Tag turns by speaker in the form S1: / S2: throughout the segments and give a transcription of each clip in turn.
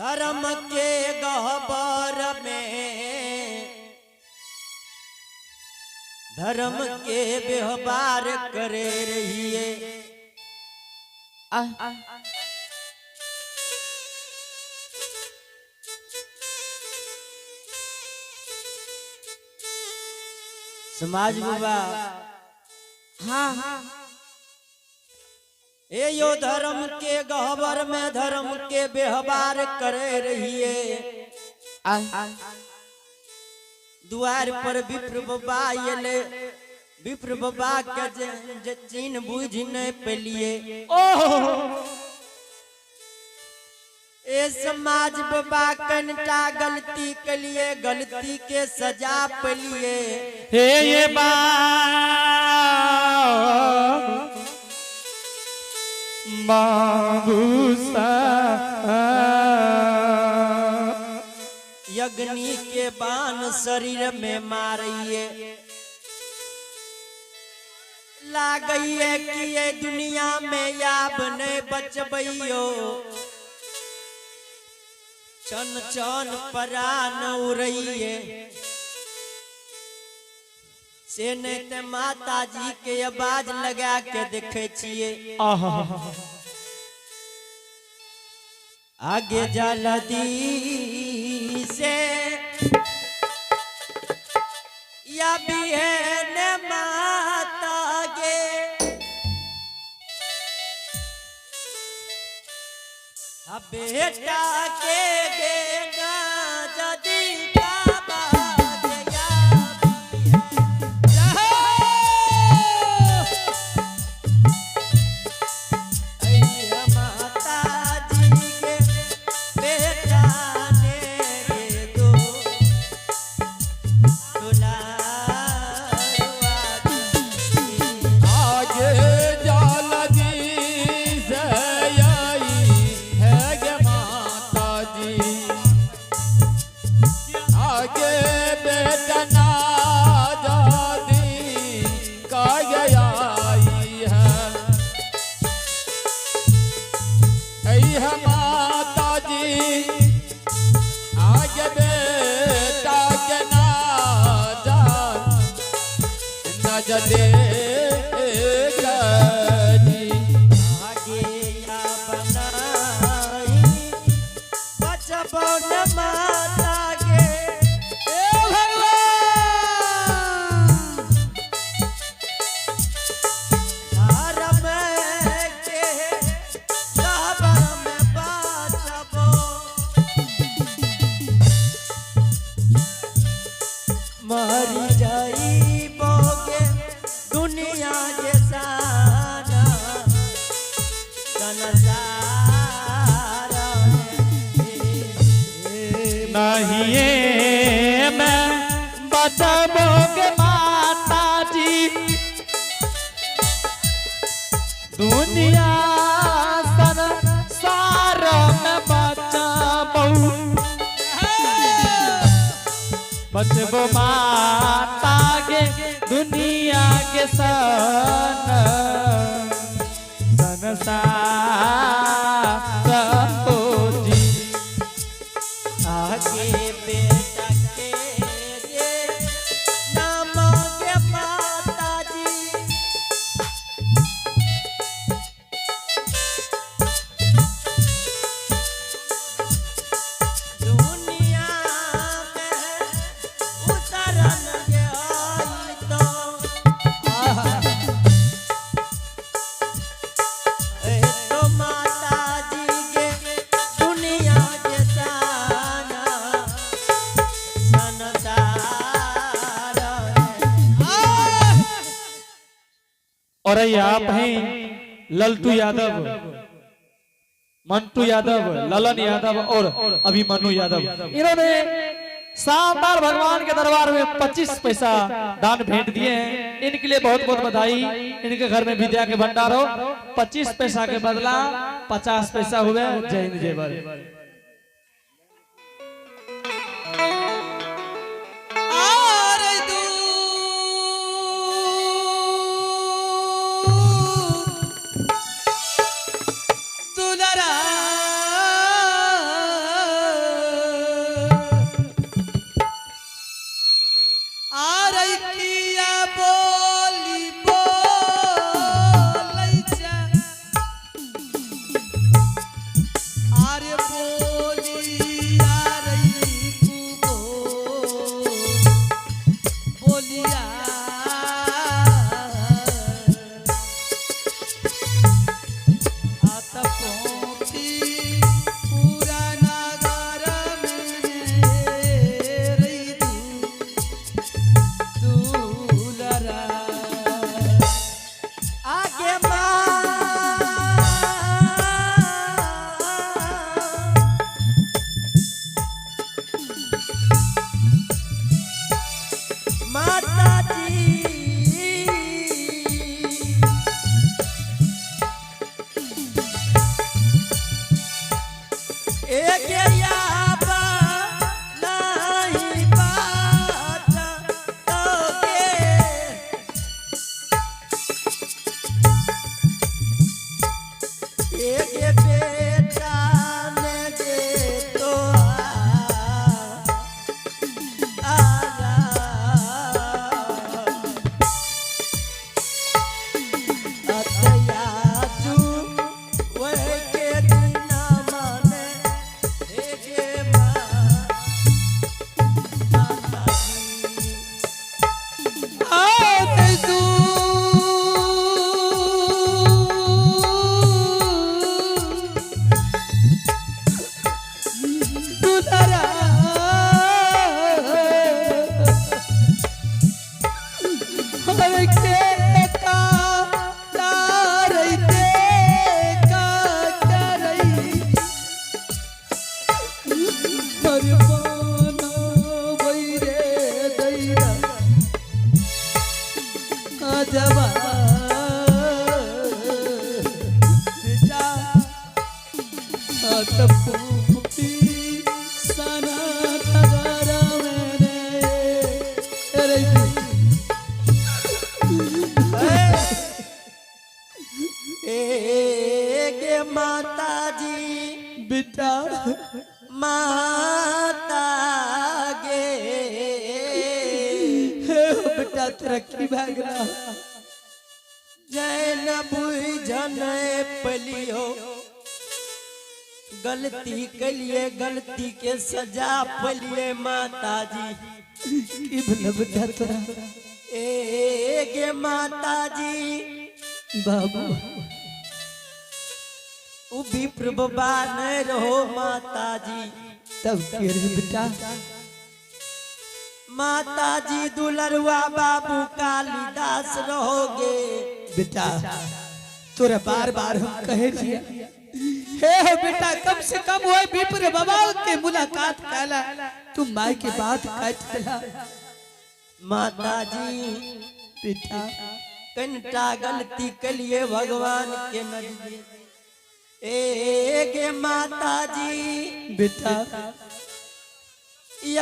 S1: धर्म के गहबर में धर्म के व्यवहार करे रहिए। समाज बाबा
S2: हाँ।
S1: ए यो धर्म के गहबर में धर्म के व्यवहार करे रहिए। द्वार पर विप्र बाबा अयले, विप्र बाबा के जे चिन्ह बुझ नहीं पेलिए। ए समाज बाबा कनटा गलती के लिए गलती के सजा पेलिए।
S2: हे ये बा बाबूसा
S1: यज्ञ के बाण शरीर में मारिए, लागइए कि ये दुनिया में याब नहीं बचबइयो। चन चन परान उड़इए से नहीं ते माता जी के आवाज लगा के देखे छिए। आगे जल्दी से या बिहन माता गे, बेटा के गे ना जदी का बाग या बिहन। माता जी के बेटा ने गे दो दुलारुआ जी।
S3: आगे जल्दी से आई है गे माता जी, आगे बेटा ना जादी का आई है। ऐ है माता जी आगे बेटा के ना जा न जदे जी।
S1: आगे या बनाई बचबो न माता गे। ए भगवान धर्म के गहबर में बचबो, मर जाइबो गे दुनिया के सारा संसार में।
S2: नहीं मैं बचबोगे माता जी, दुनिया संसार में बचबो, बचबो माता के दुनिया के सन संसार हो जी।
S1: आगे बेटा के गे नाम के माता जी, दुनिया में उतरन के आई तो ए तो माता जी के दुनिया के साना संसार में।
S2: और ये आप हैं ललटू यादव, मंटू यादव, ललन यादव और अभिमन्यु यादव। इन्होंने शानदार भगवान के दरबार में 25 पैसा दान भेंट दिए हैं। इनके लिए बहुत बहुत बधाई। इनके घर में विद्या के भंडार हो। 25 पैसा के बदला 50 पैसा हुए। जय हिंद जय भारत।
S3: आर दू दुलरा
S4: आरे बोलिया रही कुबो बोलिया आत पोती पूरा नगर में रही दुलरा।
S1: आगे माँ माता जी एक याबा नहीं बात तोके। एक बेटा ने दे तो आला अतयाजू वह के दिना माने एके माँ माता जी।
S4: आते तू दुलरा हर के का तारई ते का करई परवाना वैरे दैरा अजबा बेटा तपूपी सना नगर मेरे रे।
S1: ए माता जी
S4: बेटा
S1: माता गे
S4: हे बेटा तरक्की भागना
S1: जैन बुझन पलियो गलती के लिए गलती के सजा पलिए माता जी।
S4: की भला बेटा तोरा
S1: ए गे माता जी
S4: बाबू
S1: उ विप्र बाबा नहीं रहो माता जी।
S4: तब के रे बेटा
S1: माता जी दुलरुआ बाबू कालिदास रहोगे।
S4: बेटा तोरा बार बार हम कहे छिए हे हो बेटा कम से कम वो विप्र बाबा के मुलाकात कैला तू माई के बात काट देला।
S1: माता जी
S4: बेटा
S1: कनटा गलती के लिए भगवान के नजर ए गे माता जी।
S4: बेटा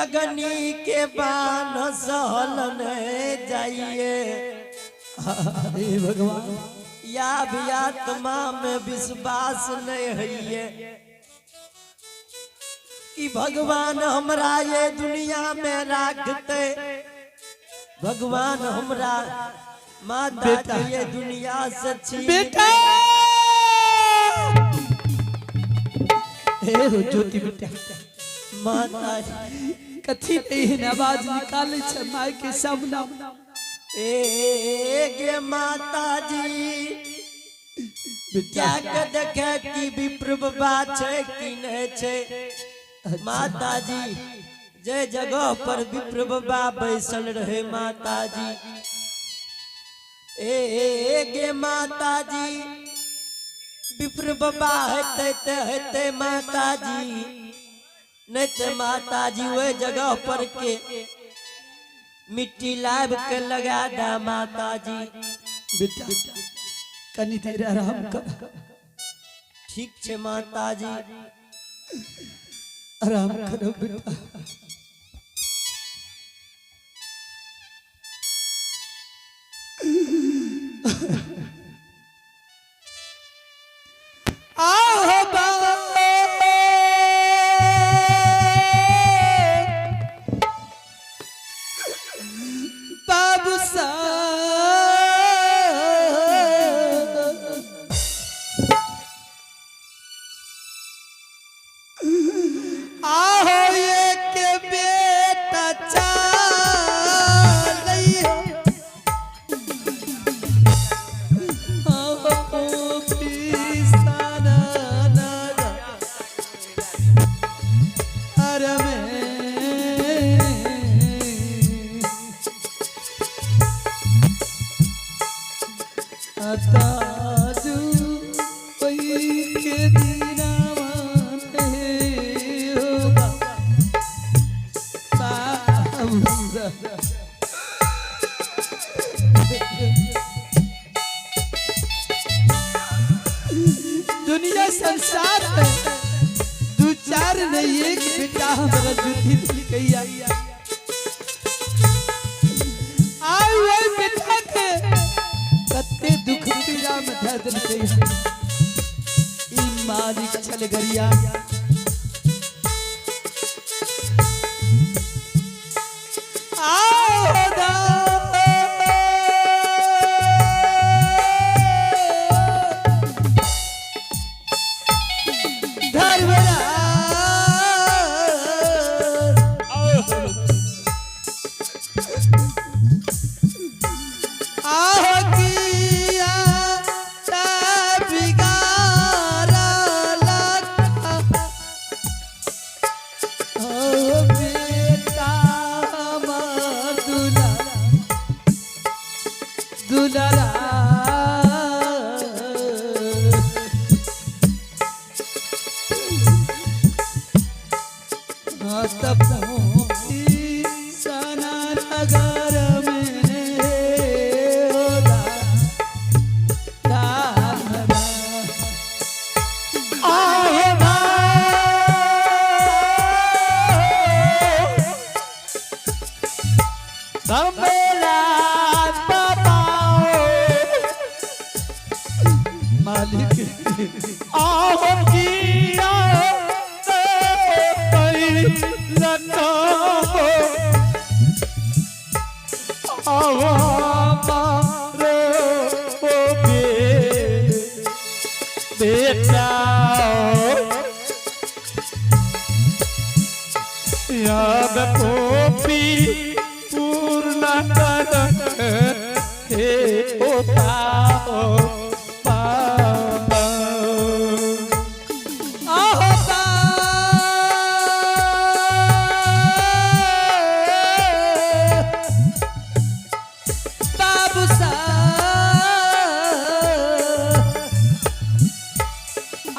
S1: अग्नि के बान सहल नहीं जाइए।
S4: हे भगवान
S1: या भी आत्मा में विश्वास नहीं है कि भगवान हमरा ये दुनिया में राखते। भगवान हमरा माता
S4: बेटा।
S1: के ये दुनिया से छीन
S4: बेटा हे हो ज्योति बेटा
S1: माता
S4: कथी एहन आवाज निकाले छै माय के सामना।
S1: ए गे माता जी
S4: बेटा
S1: जाके देखे कि विप्र बाबा छै कि नहीं छै। माता जी जे जगह पर विप्र बाबा बैसल रहे माता जी। ए गे माता जी विप्र बाबा हेतै ते हेतै माता जी, नहीं ते माता जी वह जगह पर के मिट्टी लाब के लगा दा माता जी।
S4: बेटा कनी देर आराम कर।
S1: ठीक छे माता जी।
S4: आराम करो बेटा। आहो बाबा बाबू साहब आहो एक बेटा चालई हो पिसाना नागा अरे में अताजू पई के दीनावान हे हो बाबू। दुनिया संसार में दू चार नहीं एक बेटा हमारा जुटी दिलकैया आय वही बेटा के कते दुख पीड़ा में धर देलकै। ई मालिक छल गरिया आओ दा। धर्मराज आहो किया ता बिगारा लखा। ओ बेटा हमर दुलारा, दुलारा। तब सना नगर में हो दा
S2: आहे धर्मेलाल बाबा
S4: मालिक
S2: आहो किया बेटा याद पोपी पूर्ण कर हे ओ पाओ पाओ
S4: आहो बा बाबू सा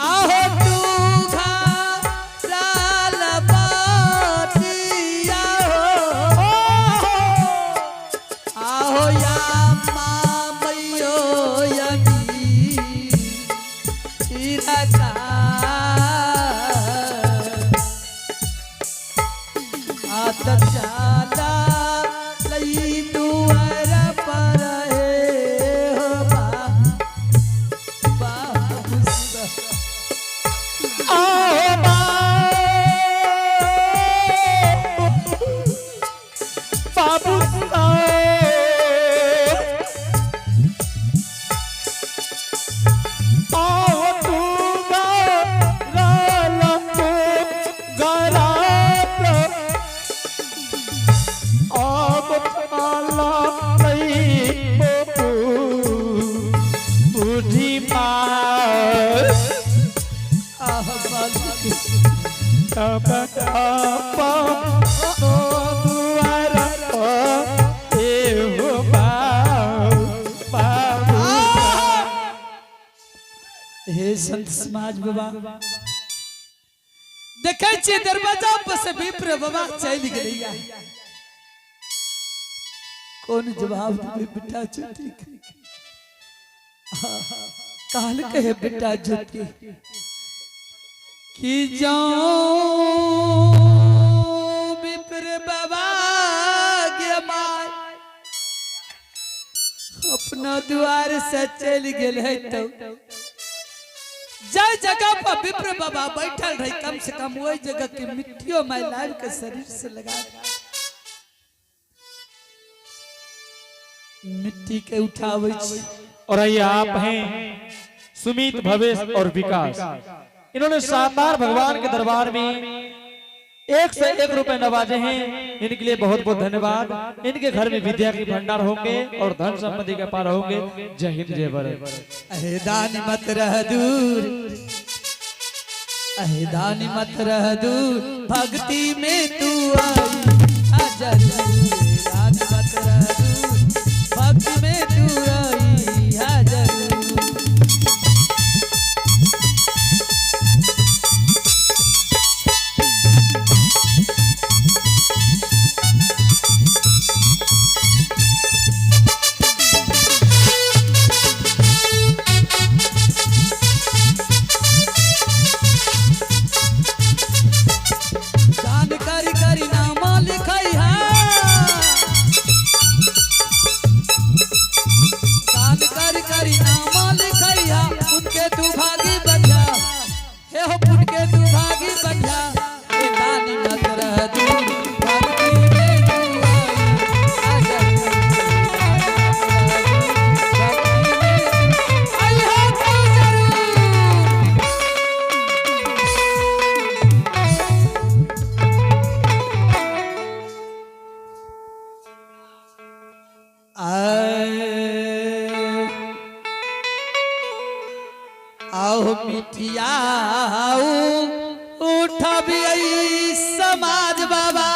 S4: आहो तू घाराल बाटिया हो आहो या मामयो यमी चाला लई दुआर पर हे हो बाबू
S2: बाबू आओ तू बूढ़ी माँ
S4: आह मालिक
S2: तब तो दुआर एहो बाबू
S4: हे संत समाज बाबा देखै छियै दरवाजा पर से विप्र बाबा चलि गेलैया कोन जवाब देबै बेटा ज्योति के? कहल कहे बेटा ज्योति कि जाऊं विप्र बाबा गे माय अपना द्वार से चलि गेल है तो जय जगह पर विप्र बाबा बैठल रही कम से कम वही जगह के मिट्टियों में लाल के शरीर से लगा दे। मिट्टी के उठावे छी
S2: और ये आप हैं सुमित भवेश और विकास। इन्होंने शानदार भगवान के दरबार में एक से एक रुपए नवाजे हैं। इनके लिए बहुत बहुत धन्यवाद। इनके घर में विद्या के भंडार होंगे और धन संपत्ति के पार होंगे। जय हिंद, जय भारत।
S4: अहे दान मत रह दूर, अहे दान मत रह दूर, भक्ति में तू आई आ जरूर। दान मत रह दूर, भक्ति में तू आई आ जरूर। दान करी करी नामा लिखाई है, दान करी करी नामा लिखाई है, उनके तू भागी बजा, हे हो उनके तू भागी बजा। हे दानी मत रह दूर, भक्ति में तू आई आ जरूर। भक्ति में तू आई हो तू जरूर। आए आओ मिठिया उठा भी आई समाज बाबा,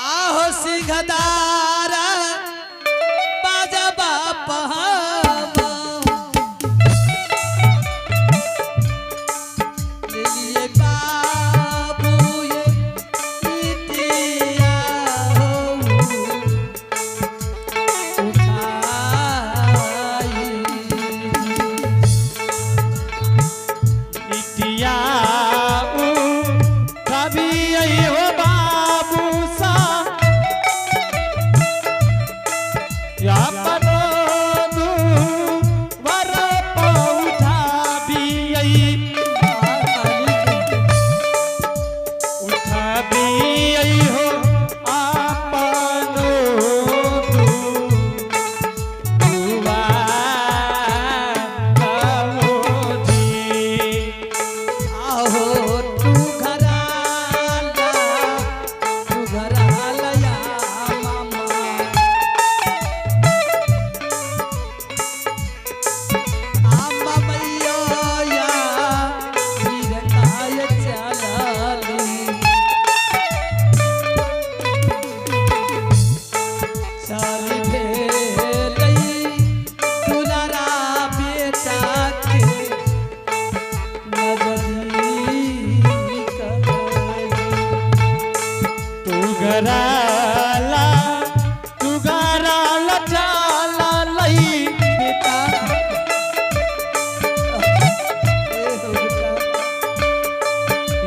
S4: आहो सिंहदार बाजा बाप हम। लिए बाबू ये मिठिया हो उठाई।
S2: इटिया उ कभी आई हो बाबू सा या पनो दू वर पौधा भी आई उठा भी आई हो आपनो दू दुआ जी।
S4: आहो तू घराला, तू घराला या मामा। आमा मैयो या वीरताय चालाली। चल भेलई दुलारा बेटा के
S2: तुगराला तुगराला चाला लई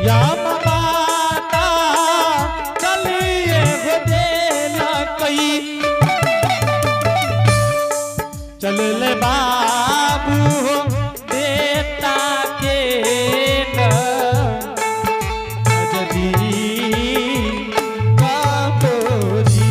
S2: या माता चलिए हो देला कई चल ले बाबू हो बेटा के न अजदी बाबूजी।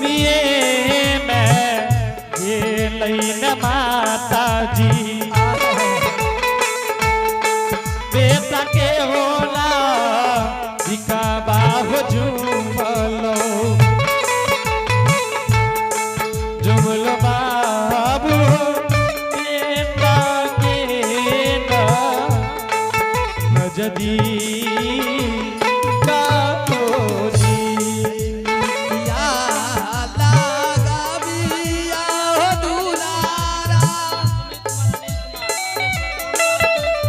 S2: मिये मैं ये लैन माता जी बेटा के होला भिका बाबू झूमलो झूमलो बाबू बेटा के ना नजदी का जी।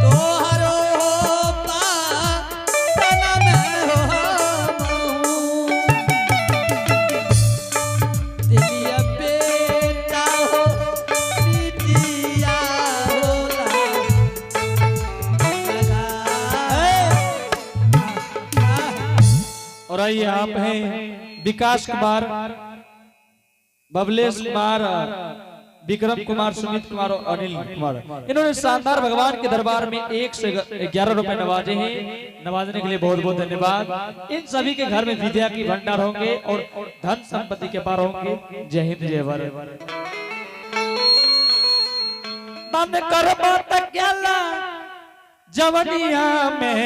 S4: तोहरो पा तना में हो दिलिया बेटा हो बिटिया।
S2: और ये आप हैं विकास कुमार, बबलेश कुमार, विक्रम कुमार, सुमित कुमार और अनिल कुमार। इन्होंने शानदार भगवान के दरबार में 111 रुपए नवाजे हैं। नवाजने के लिए बहुत बहुत धन्यवाद। इन सभी के घर में विद्या की भंडार होंगे और धन संपत्ति के पार होंगे। जय हिंद, जय भारत। मन कर बात जवनिया में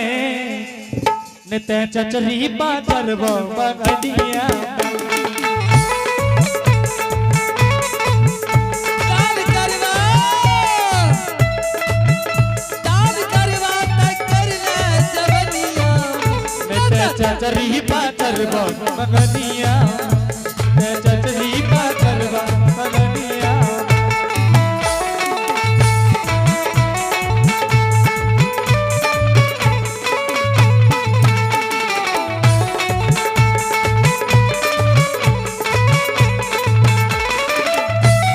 S2: नित चचरी बाजर बनिया।
S4: दान करवा, दान करवा त कर ले जवनिया।
S2: नित चचरी बाजर बनिया, नित चचरी बाजर बनिया।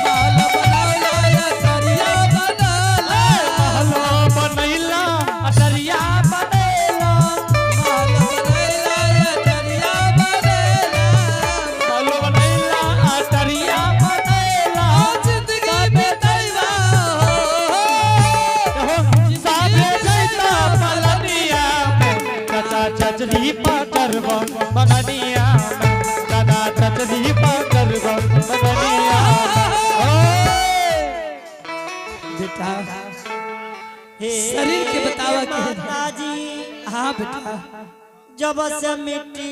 S4: माल बनौला या करिया बनौला।
S2: हलो बनैला अटरिया बनैला।
S4: माल बनौला या करिया बनौला।
S2: हलो बनैला अटरिया बनैला।
S4: ओ जिंदगी बितैबा हो।
S2: साबे जैता पलनिया में चाचा चचरी पाचर बननिया में, दादा चचरी पाचर बननिया में।
S4: बेटा
S1: हे
S4: शरीर के बतावा के
S1: माता जी,
S4: हाँ बेटा,
S1: जब से मिट्टी